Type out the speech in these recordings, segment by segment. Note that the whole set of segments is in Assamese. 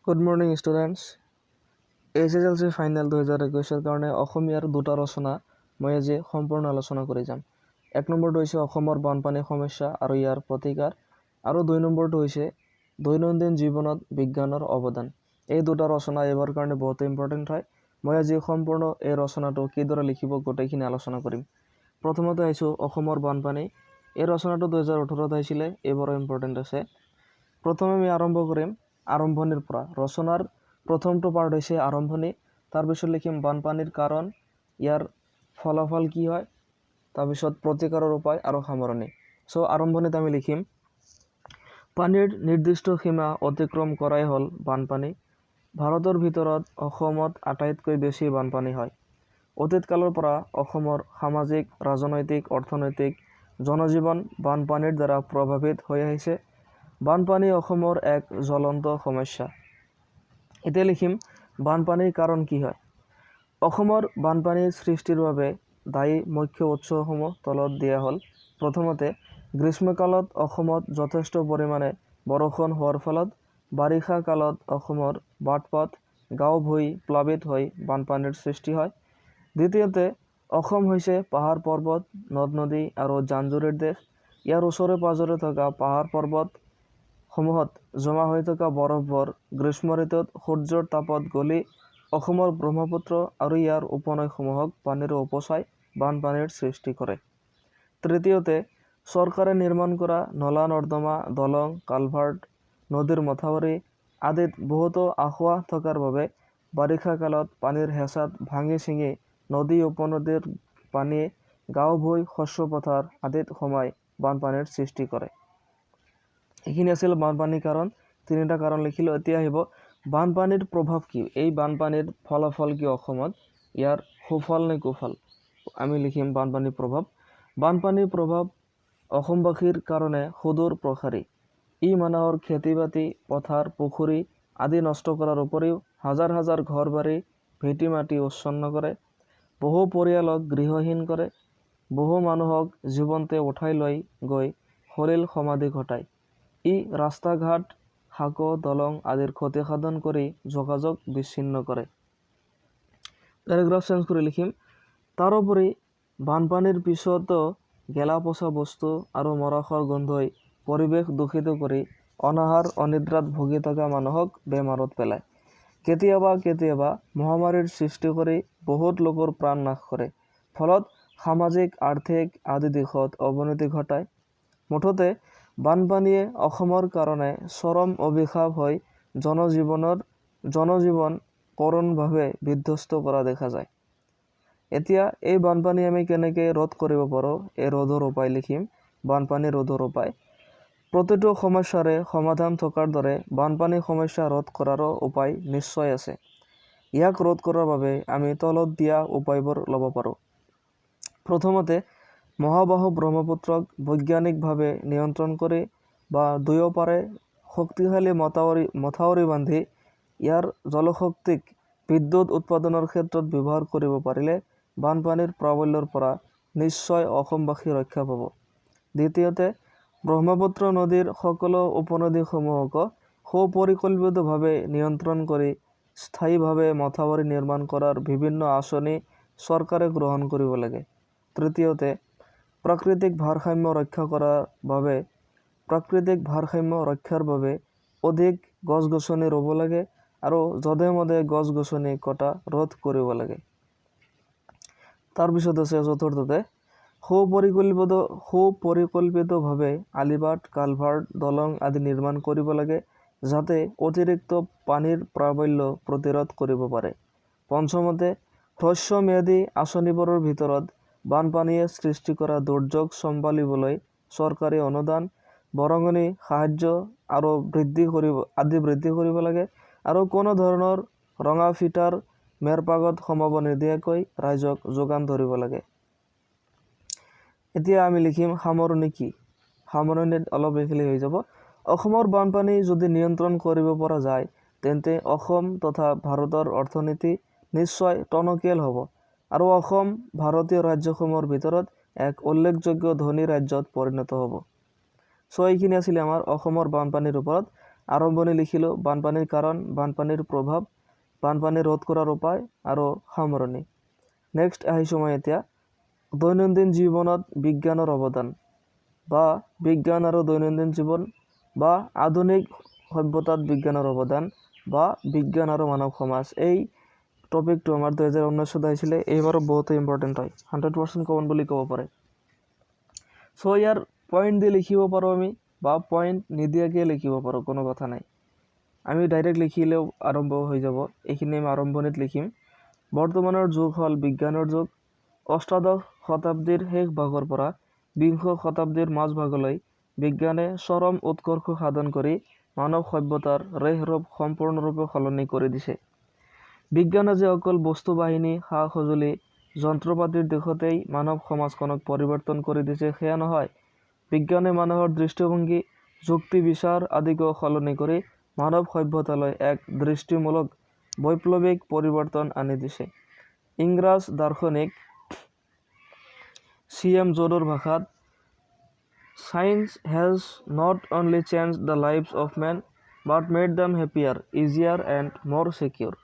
Good morning students. HSLC final 2021ৰ কাৰণে অসমীয়াৰ দুটা ৰচনা মই আজি সম্পূৰ্ণ আলোচনা কৰি যাম। এক নম্বৰটো হৈছে অসমৰ বানপানী সমস্যা আৰু ইয়াৰ প্ৰতিকাৰ আৰু দুই নম্বৰটো হৈছে দৈনন্দিন জীৱনত বিজ্ঞানৰ অৱদান। এই দুটা ৰচনা এইবাৰ কাৰণে বহুত ইম্পৰ্টেণ্ট হয়। মই আজি সম্পূৰ্ণ এই ৰচনাটো কিদৰে লিখিব, গোটেইখিনি আলোচনা কৰিম। প্ৰথমতে আহিছোঁ অসমৰ বানপানী। এই ৰচনাটো 2018ত আহিছিলে, এইবাৰো ইম্পৰ্টেণ্ট আছে। প্ৰথমে আমি আৰম্ভ কৰিম আৰম্ভণিৰ পৰা। ৰচনাৰ প্ৰথমটো পাৰ্ট হৈছে আৰম্ভণি। তাৰপিছত লিখিম বানপানীৰ কাৰণ, ইয়াৰ ফলাফল কি হয়, তাৰপিছত প্ৰতিকাৰৰ উপায় আৰু সামৰণি। চ' আৰম্ভণিত আমি লিখিম, পানীৰ নিৰ্দিষ্ট সীমা অতিক্ৰম কৰাই হ'ল বানপানী। ভাৰতৰ ভিতৰত অসমত আটাইতকৈ বেছি বানপানী হয়। অতীতকালৰ পৰা অসমৰ সামাজিক, ৰাজনৈতিক, অৰ্থনৈতিক জনজীৱন বানপানীৰ দ্বাৰা প্ৰভাৱিত হৈ আহিছে। বানপানী অসমৰ এক জ্বলন্ত সমস্যা। এতিয়া লিখিম বানপানীৰ কাৰণ কি হয়। অসমৰ বানপানীৰ সৃষ্টিৰ বাবে দায়ী মুখ্য উৎসসমূহ তলত দিয়া হ'ল। প্ৰথমতে, গ্ৰীষ্মকালত অসমত যথেষ্ট পৰিমাণে বৰষুণ হোৱাৰ ফলত বাৰিষা কালত অসমৰ বাট-পথ, গাঁও ভূঁই প্লাবিত হৈ বানপানীৰ সৃষ্টি হয়। দ্বিতীয়তে, অসম হৈছে পাহাৰ পৰ্বত, নদ নদী আৰু জান-জুৰিৰ দেশ। ইয়াৰ ওচৰে পাজৰে থকা পাহাৰ পৰ্বত সমূহত জমা হৈ থকা বৰফবোৰ গ্ৰীষ্ম ঋতুত সূৰ্যৰ তাপত গলি অসমৰ ব্ৰহ্মপুত্ৰ আৰু ইয়াৰ উপনৈসমূহক পানীৰে উপচাই বানপানীৰ সৃষ্টি কৰে। তৃতীয়তে, চৰকাৰে নিৰ্মাণ কৰা নলা নৰ্দমা, দলং, কালভাৰ্ট, নদীৰ মথাউৰি আদিত বহুতো আসোঁৱাহ থকাৰ বাবে বাৰিষা কালত পানীৰ হেঁচাত ভাঙি ছিঙি নদী উপনদীৰ পানীয়ে গাঁও ভূঁই, শস্য পথাৰ আদিত সোমাই বানপানীৰ সৃষ্টি কৰে। এইখিনি আছিল বানপানীৰ কাৰণ। তিনিটা কাৰণ লিখিলোঁ। এতিয়া আহিব বানপানীৰ প্ৰভাৱ কি, এই বানপানীৰ ফলাফল কি, অসমত ইয়াৰ সুফল নে কুফল। আমি লিখিম বানপানীৰ প্ৰভাৱ। বানপানীৰ প্ৰভাৱ অসমবাসীৰ কাৰণে সুদূৰ প্ৰসাৰী। ই মানুহৰ খেতি বাতি, পথাৰ, পুখুৰী আদি নষ্ট কৰাৰ উপৰিও হাজাৰ হাজাৰ ঘৰ বাৰী, ভেটি মাটি উচ্ছন্ন কৰে, বহু পৰিয়ালক গৃহহীন কৰে, বহু মানুহক জীৱন্তে উঠাই লৈ গৈ সলিল সমাধি ঘটায়। ই ৰাস্তা ঘাট, সাঁকো, দলং আদিৰ ক্ষতিসাধন কৰি যোগাযোগ বিচ্ছিন্ন কৰে। পেৰাগ্ৰাফ চেঞ্জ কৰি লিখিম, তাৰোপৰি বানপানীৰ পিছতো গেলা পচা বস্তু আৰু মৰাশৰ গোন্ধই পৰিৱেশ দূষিত কৰি অনাহাৰ অনিদ্ৰাত ভুগি থকা মানুহক বেমাৰত পেলায়। কেতিয়াবা কেতিয়াবা মহামাৰীৰ সৃষ্টি কৰি বহুত লোকৰ প্ৰাণ নাশ কৰে। ফলত সামাজিক, আৰ্থিক আদি দিশত অৱনতি ঘটায়। মুঠতে বানপানীয়ে অসমৰ কাৰণে চৰম অভিশাপ হৈ জনজীৱন কৰুণভাৱে বিধ্বস্ত কৰা দেখা যায়। এতিয়া এই বানপানী আমি কেনেকৈ ৰোধ কৰিব পাৰোঁ, এই ৰোধৰ উপায় লিখিম। বানপানী ৰোধৰ উপায়। প্ৰতিটো সমস্যাৰে সমাধান থকাৰ দৰে বানপানী সমস্যা ৰোধ কৰাৰো উপায় নিশ্চয় আছে। ইয়াক ৰোধ কৰাৰ বাবে আমি তলত দিয়া উপায়বোৰ ল'ব পাৰোঁ। প্ৰথমতে, মহাবাহু ব্ৰহ্মপুত্ৰক বৈজ্ঞানিকভাৱে নিয়ন্ত্ৰণ কৰি বা দুয়োপাৰে শক্তিশালী মথাউৰি বান্ধি ইয়াৰ জলশক্তিক বিদ্যুৎ উৎপাদনৰ ক্ষেত্ৰত ব্যৱহাৰ কৰিব পাৰিলে বানপানীৰ প্ৰাবল্যৰ পৰা নিশ্চয় অসমবাসী ৰক্ষা পাব। দ্বিতীয়তে, ব্ৰহ্মপুত্ৰ নদীৰ সকলো উপনদীসমূহকো সুপৰিকল্পিতভাৱে নিয়ন্ত্ৰণ কৰি স্থায়ীভাৱে মথাউৰি নিৰ্মাণ কৰাৰ বিভিন্ন আঁচনি চৰকাৰে গ্ৰহণ কৰিব লাগে। তৃতীয়তে, প্ৰাকৃতিক ভাৰসাম্য ৰক্ষাৰ বাবে অধিক গছ গছনি ৰুব লাগে আৰু যধে মধে গছ গছনি কটা ৰোধ কৰিব লাগে। তাৰপিছত আছে চতুৰ্থতে, সুপৰিকল্পিতভাৱে আলিবাট, কালভাৰ্ট, দলং আদি নিৰ্মাণ কৰিব লাগে, যাতে অতিৰিক্ত পানীৰ প্ৰাবল্য প্ৰতিৰোধ কৰিব পাৰে। পঞ্চমতে, হ্ৰস্বম্যাদী আঁচনিবোৰৰ ভিতৰত বানপানীয়ে সৃষ্টি কৰা দুৰ্যোগ চম্ভালিবলৈ চৰকাৰী অনুদান, বৰঙণি, সাহায্য আৰু বৃদ্ধি কৰিব আদি বৃদ্ধি কৰিব লাগে আৰু কোনো ধৰণৰ ৰঙা ফিটাৰ মেৰপাকত সোমাব নিদিয়াকৈ ৰাইজক যোগান ধৰিব লাগে। এতিয়া আমি লিখিম সামৰণি কি। সামৰণিত অলপ লিখিলে হৈ যাব। অসমৰ বানপানী যদি নিয়ন্ত্ৰণ কৰিব পৰা যায়, তেন্তে অসম তথা ভাৰতৰ অৰ্থনীতি নিশ্চয় টনকিয়াল হ'ব আৰু অসম ভাৰতীয় ৰাজ্যসমূহৰ ভিতৰত এক উল্লেখযোগ্য ধনী ৰাজ্যত পৰিণত হ'ব। চ' এইখিনি আছিলে আমাৰ অসমৰ বানপানীৰ ওপৰত। আৰম্ভণি লিখিলোঁ, বানপানীৰ কাৰণ, বানপানীৰ প্ৰভাৱ, বানপানী ৰোধ কৰাৰ উপায় আৰু সামৰণি। নেক্সট আহিছোঁ মই এতিয়া দৈনন্দিন জীৱনত বিজ্ঞানৰ অৱদান বা বিজ্ঞান আৰু দৈনন্দিন জীৱন বা আধুনিক সভ্যতাত বিজ্ঞানৰ অৱদান বা বিজ্ঞান আৰু মানৱ সমাজ। এই টপিকটো আমাৰ 2019ত আহিছিলে, এইবাৰো বহুতো ইম্পৰ্টেণ্ট হয়, 100% কমন বুলি ক'ব পাৰে। চ' ইয়াৰ পইণ্ট দি লিখিব পাৰোঁ আমি বা পইণ্ট নিদিয়াকৈ লিখিব পাৰোঁ, কোনো কথা নাই। আমি ডাইৰেক্ট লিখিলেও আৰম্ভ হৈ যাব। এইখিনি আমি আৰম্ভণিত লিখিম। বৰ্তমানৰ যুগ হ'ল বিজ্ঞানৰ যুগ। অষ্টাদশ শতাব্দীৰ শেষ ভাগৰ পৰা বিংশ শতাব্দীৰ মাজভাগলৈ বিজ্ঞানে চৰম উৎকৰ্ষ সাধন কৰি মানৱ সভ্যতাৰ ৰেহ ৰূপ সম্পূৰ্ণৰূপে সলনি কৰি দিছে। বিজ্ঞানে যে অকল বস্তু বাহিনী, সা সঁজুলি, যন্ত্ৰপাতিৰ দিশতেই মানৱ সমাজখনক পৰিৱৰ্তন কৰি দিছে সেয়া নহয়, বিজ্ঞানে মানুহৰ দৃষ্টিভংগী, যুক্তি বিচাৰ আদিকো সলনি কৰি মানৱ সভ্যতালৈ এক দৃষ্টিমূলক বৈপ্লৱিক পৰিৱৰ্তন আনি দিছে। ইংৰাজ দাৰ্শনিক চি এম জোডৰ ভাষাত, "Science has not only changed the lives of men but made them happier, easier and more secure."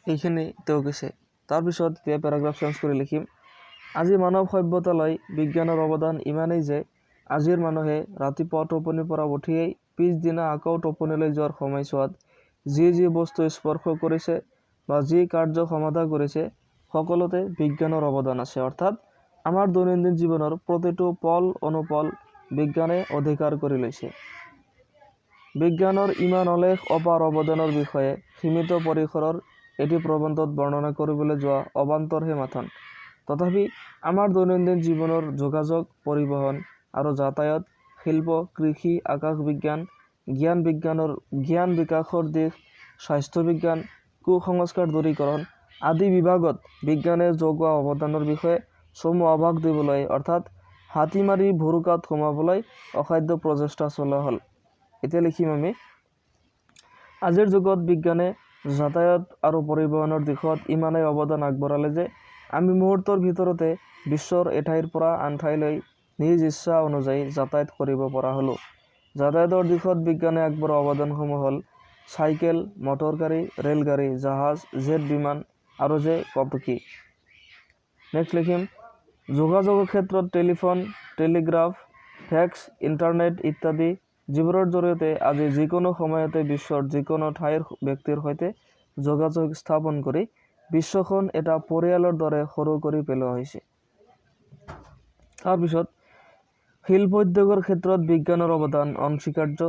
এইখিনি তেওঁ কৈছে। তাৰপিছত এতিয়া পেৰাগ্ৰাফ চেঞ্জ কৰি লিখিম। আজি মানৱ সভ্যতালৈ বিজ্ঞানৰ অৱদান ইমানেই যে আজিৰ মানুহে ৰাতিপুৱা টোপনিৰ পৰা উঠিয়েই পিছদিনা আকৌ টোপনিলৈ যোৱাৰ সময়ছোৱাত যি যি বস্তু স্পৰ্শ কৰিছে বা যি কাৰ্য সমাধা কৰিছে, সকলোতে বিজ্ঞানৰ অৱদান আছে। অৰ্থাৎ আমাৰ দৈনন্দিন জীৱনৰ প্ৰতিটো পল অনুপল বিজ্ঞানে অধিকাৰ কৰি লৈছে। বিজ্ঞানৰ ইমান অলেখ অপাৰ অৱদানৰ বিষয়ে সীমিত পৰিসৰৰ এটি প্ৰবন্ধত বৰ্ণনা কৰিবলৈ যোৱা অবান্তৰহে মাথোন। তথাপি আমাৰ দৈনন্দিন জীৱনৰ যোগাযোগ, পৰিবহণ আৰু যাতায়াত, শিল্প, কৃষি, আকাশ বিজ্ঞান, জ্ঞান বিজ্ঞানৰ জ্ঞান বিকাশৰ দিশ, স্বাস্থ্য বিজ্ঞান, কুসংস্কাৰ দূৰীকৰণ আদি বিভাগত বিজ্ঞানে যোগোৱা অৱদানৰ বিষয়ে চমু আভাস দিবলৈ, অৰ্থাৎ হাতী মাৰি ভুৰুকাত সোমাবলৈ অসাধ্য প্ৰচেষ্টা চলোৱা হ'ল। এতিয়া লিখিম আমি। আজিৰ যুগত বিজ্ঞানে যাতায়াত আৰু পৰিবহণৰ দিশত ইমানেই অৱদান আগবঢ়ালে যে আমি মুহূৰ্তৰ ভিতৰতে বিশ্বৰ এঠাইৰ পৰা আন ঠাইলৈ নিজ ইচ্ছা অনুযায়ী যাতায়াত কৰিব পৰা হ'লোঁ। যাতায়াতৰ দিশত বিজ্ঞানে আগবঢ়োৱা অৱদানসমূহ হ'ল চাইকেল, মটৰ গাড়ী, ৰেলগাড়ী, জাহাজ, জেট বিমান আৰু যে কত কি। নেক্সট লিখিম, যোগাযোগৰ ক্ষেত্ৰত টেলিফোন, টেলিগ্ৰাফ, ফেক্স, ইণ্টাৰনেট ইত্যাদি, যিবোৰৰ জৰিয়তে আজি যিকোনো সময়তে বিশ্বৰ যিকোনো ঠাইৰ ব্যক্তিৰ সৈতে যোগাযোগ স্থাপন কৰি বিশ্বখন এটা পৰিয়ালৰ দৰে সৰু কৰি পেলোৱা হৈছে। তাৰপিছত শিল্প উদ্যোগৰ ক্ষেত্ৰত বিজ্ঞানৰ অৱদান অনস্বীকাৰ্য।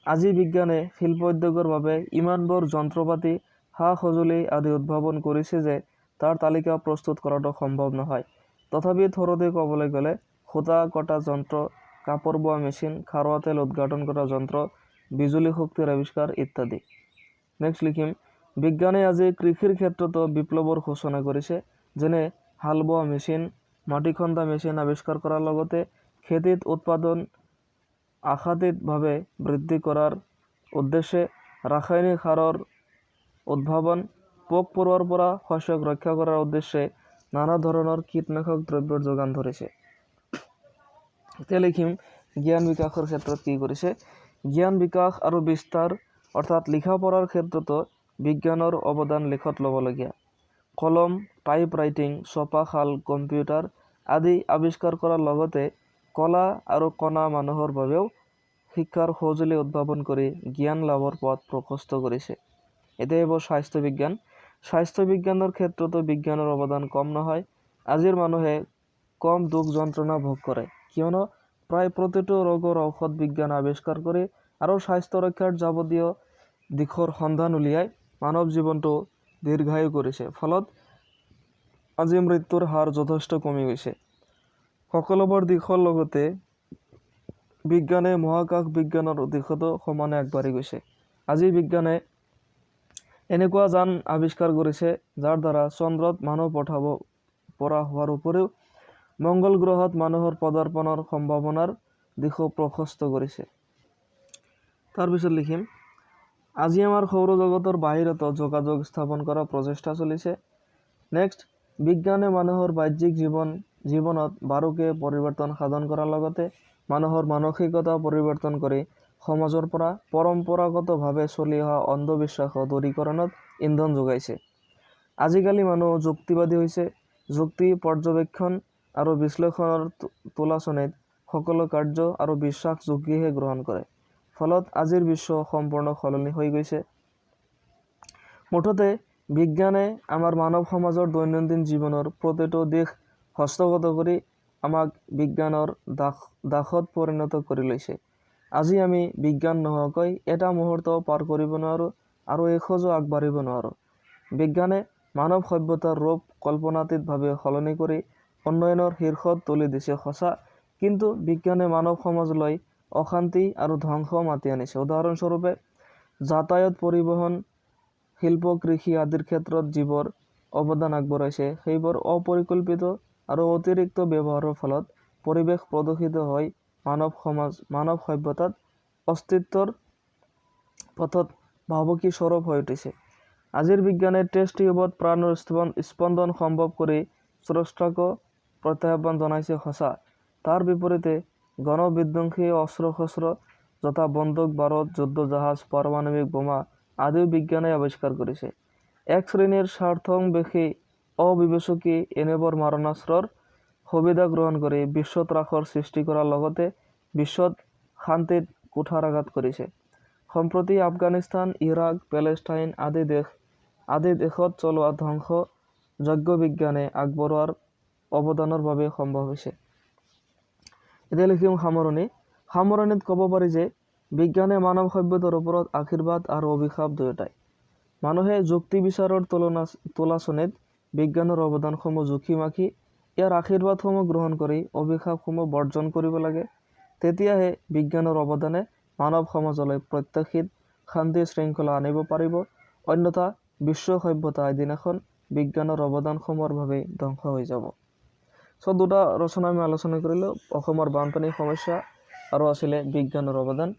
আজি বিজ্ঞানে শিল্প উদ্যোগৰ বাবে ইমানবোৰ যন্ত্ৰপাতি, সা সঁজুলি আদি উদ্ভাৱন কৰিছে যে তাৰ তালিকা প্ৰস্তুত কৰাটো সম্ভৱ নহয়। তথাপি থোৰতে ক'বলৈ গ'লে সূতা কটা যন্ত্ৰ, কাপোৰ বোৱা মেচিন, খাৰুৱা তেল উদ্ঘাটন কৰা যন্ত্ৰ, বিজুলী শক্তিৰ আৱিষ্কাৰ ইত্যাদি। নেক্সট লিখিম, বিজ্ঞানে আজি কৃষিৰ ক্ষেত্ৰতো বিপ্লৱৰ সূচনা কৰিছে। যেনে হাল বোৱা মেচিন, মাটি খন্দা মেচিন আৱিষ্কাৰ কৰাৰ লগতে খেতিত উৎপাদন আশাতীতভাৱে বৃদ্ধি কৰাৰ উদ্দেশ্যে ৰাসায়নিক সাৰৰ উদ্ভাৱন, পোক পৰুৱাৰ পৰা শস্যক ৰক্ষা কৰাৰ উদ্দেশ্যে নানা ধৰণৰ কীটনাশক দ্ৰব্যৰ যোগান ধৰিছে। এতিয়া লিখিম জ্ঞান বিকাশৰ ক্ষেত্ৰত কি কৰিছে। জ্ঞান বিকাশ আৰু বিস্তাৰ, অৰ্থাৎ লিখা পঢ়াৰ ক্ষেত্ৰতো বিজ্ঞানৰ অৱদান লেখত ল'বলগীয়া। কলম, টাইপ ৰাইটিং, ছপাশাল, কম্পিউটাৰ আদি আৱিষ্কাৰ কৰাৰ লগতে কলা আৰু কণা মানুহৰ বাবেও শিক্ষাৰ সঁজুলি উদ্ভাৱন কৰি জ্ঞান লাভৰ পথ প্ৰশস্ত কৰিছে। এতিয়া আহিব স্বাস্থ্য বিজ্ঞান। স্বাস্থ্য বিজ্ঞানৰ ক্ষেত্ৰতো বিজ্ঞানৰ অৱদান কম নহয়। আজিৰ মানুহে কম দুখ যন্ত্ৰণা ভোগ কৰে, কিয়নো প্ৰায় প্ৰতিটো ৰোগৰ ঔষধ বিজ্ঞানে আৱিষ্কাৰ কৰি আৰু স্বাস্থ্য ৰক্ষাৰ যাৱতীয় দিশৰ সন্ধান উলিয়াই মানৱ জীৱনটো দীৰ্ঘায়ু কৰিছে। ফলত আজি মৃত্যুৰ হাৰ যথেষ্ট কমি গৈছে। সকলোবোৰ দিশৰ লগতে বিজ্ঞানে মহাকাশ বিজ্ঞানৰ দিশতো সমানে আগবাঢ়ি গৈছে। আজি বিজ্ঞানে এনেকুৱা যান আৱিষ্কাৰ কৰিছে, যাৰ দ্বাৰা চন্দ্ৰত মানুহ পঠাব পৰা হোৱাৰ উপৰিও মংগল গ্ৰহত মানুহৰ পদাৰ্পণৰ সম্ভাৱনাৰ দিশো প্ৰশস্ত কৰিছে। তাৰপিছত লিখিম, আজি আমাৰ সৌৰজগতৰ বাহিৰতো যোগাযোগ স্থাপন কৰাৰ প্ৰচেষ্টা চলিছে। নেক্সট, বিজ্ঞানে মানুহৰ বাহ্যিক জীৱনত বাৰুকৈয়ে পৰিৱৰ্তন সাধন কৰাৰ লগতে মানুহৰ মানসিকতা পৰিৱৰ্তন কৰি সমাজৰ পৰা পৰম্পৰাগতভাৱে চলি অহা অন্ধবিশ্বাস দূৰীকৰণত ইন্ধন যোগাইছে। আজিকালি মানুহ যুক্তিবাদী হৈছে। যুক্তি, পৰ্যবেক্ষণ আৰু বিশ্লেষণৰ তুলাচনীত সকলো কাৰ্য আৰু বিশ্বাস যুক্তিহে গ্ৰহণ কৰে। ফলত আজিৰ বিশ্ব সম্পূৰ্ণ সলনি হৈ গৈছে। মুঠতে বিজ্ঞানে আমাৰ মানৱ সমাজৰ দৈনন্দিন জীৱনৰ প্ৰতিটো দিশ হস্তগত কৰি আমাক বিজ্ঞানৰ দাসত পৰিণত কৰি লৈছে। আজি আমি বিজ্ঞান নোহোৱাকৈ এটা মুহূৰ্ত পাৰ কৰিব নোৱাৰোঁ আৰু এখোজো আগবাঢ়িব নোৱাৰোঁ। বিজ্ঞানে মানৱ সভ্যতাৰ ৰূপ কল্পনাতীতভাৱে সলনি কৰি উন্নয়নৰ শীৰ্ষত তুলি দিছে সঁচা, কিন্তু বিজ্ঞানে মানৱ সমাজলৈ অশান্তি আৰু ধ্বংস মাতি আনিছে। উদাহৰণস্বৰূপে, যাতায়াত, পৰিবহণ, শিল্প, কৃষি আদিৰ ক্ষেত্ৰত যিবোৰ অৱদান আগবঢ়াইছে, সেইবোৰ অপৰিকল্পিত আৰু অতিৰিক্ত ব্যৱহাৰৰ ফলত পৰিৱেশ প্ৰদূষিত হৈ মানৱ সমাজ, মানৱ সভ্যতাত অস্তিত্বৰ পথত ভাবুকি স্বৰূপ হৈ উঠিছে। আজিৰ বিজ্ঞানে টেষ্ট টিউবত প্ৰাণৰ স্পন্দন সম্ভৱ কৰি স্ৰষ্টাকো প্ৰত্যাহ্বান জনাইছে সঁচা, তাৰ বিপৰীতে গণবিধ্বংসী অস্ত্ৰ শস্ত্ৰ যথা বন্দুক, বাৰুদ, যুদ্ধজাহাজ, পাৰমাণৱিক বোমা আদিও বিজ্ঞানে আৱিষ্কাৰ কৰিছে। এক শ্ৰেণীৰ স্বাৰ্থন্বেষী অবিবেচকী এনেবোৰ মাৰণাস্ত্ৰৰ সুবিধা গ্ৰহণ কৰি বিশ্বত্ৰাসৰ সৃষ্টি কৰাৰ লগতে বিশ্বত শান্তিত কুঠাৰাঘাত কৰিছে। সম্প্ৰতি আফগানিস্তান, ইৰাক, পেলেষ্টাইন আদি দেশত চলোৱা ধ্বংস যজ্ঞ বিজ্ঞানে আগবঢ়োৱাৰ অৱদানৰ বাবে সম্ভৱ হৈছে। এতিয়া লিখিম সামৰণি। সামৰণিত ক'ব পাৰি যে বিজ্ঞানে মানৱ সভ্যতাৰ ওপৰত আশীৰ্বাদ আৰু অভিশাপ দুয়োটাই। মানুহে যুক্তি বিচাৰৰ তুলাচনীত বিজ্ঞানৰ অৱদানসমূহ জুখি মাখি ইয়াৰ আশীৰ্বাদসমূহ গ্ৰহণ কৰি অভিশাপসমূহ বৰ্জন কৰিব লাগে। তেতিয়াহে বিজ্ঞানৰ অৱদানে মানৱ সমাজলৈ প্ৰত্যাশিত শান্তি শৃংখলা আনিব পাৰিব। অন্যথা বিশ্ব সভ্যতা এদিনাখন বিজ্ঞানৰ অৱদানসমূহৰ বাবেই ধ্বংস হৈ যাব। চ' দুটা ৰচনা আমি আলোচনা কৰিলোঁ, অসমৰ বানপানীৰ সমস্যা আৰু আছিলে বিজ্ঞানৰ অৱদান।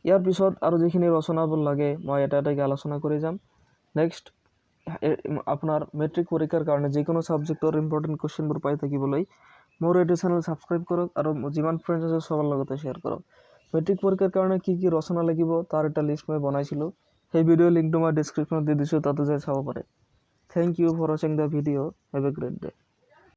ইয়াৰ পিছত আৰু যিখিনি ৰচনাবোৰ লাগে, মই এটা এটাকৈ আলোচনা কৰি যাম। নেক্সট আপোনাৰ মেট্ৰিক পৰীক্ষাৰ কাৰণে যিকোনো ছাবজেক্টৰ ইম্পৰ্টেণ্ট কুৱেশ্যনবোৰ পাই থাকিবলৈ মোৰ এইটো চেনেল ছাবস্ক্ৰাইব কৰক আৰু যিমান ফ্ৰেণ্ডছ আছে চবৰ লগতে শ্বেয়াৰ কৰক। মেট্ৰিক পৰীক্ষাৰ কাৰণে কি কি ৰচনা লাগিব, তাৰ এটা লিষ্ট মই বনাইছিলোঁ। সেই ভিডিঅ' লিংকটো মই ডিছক্ৰিপশ্যনত দি দিছোঁ, তাতে যাই চাব পাৰে। Thank you for watching the video. Have a great day.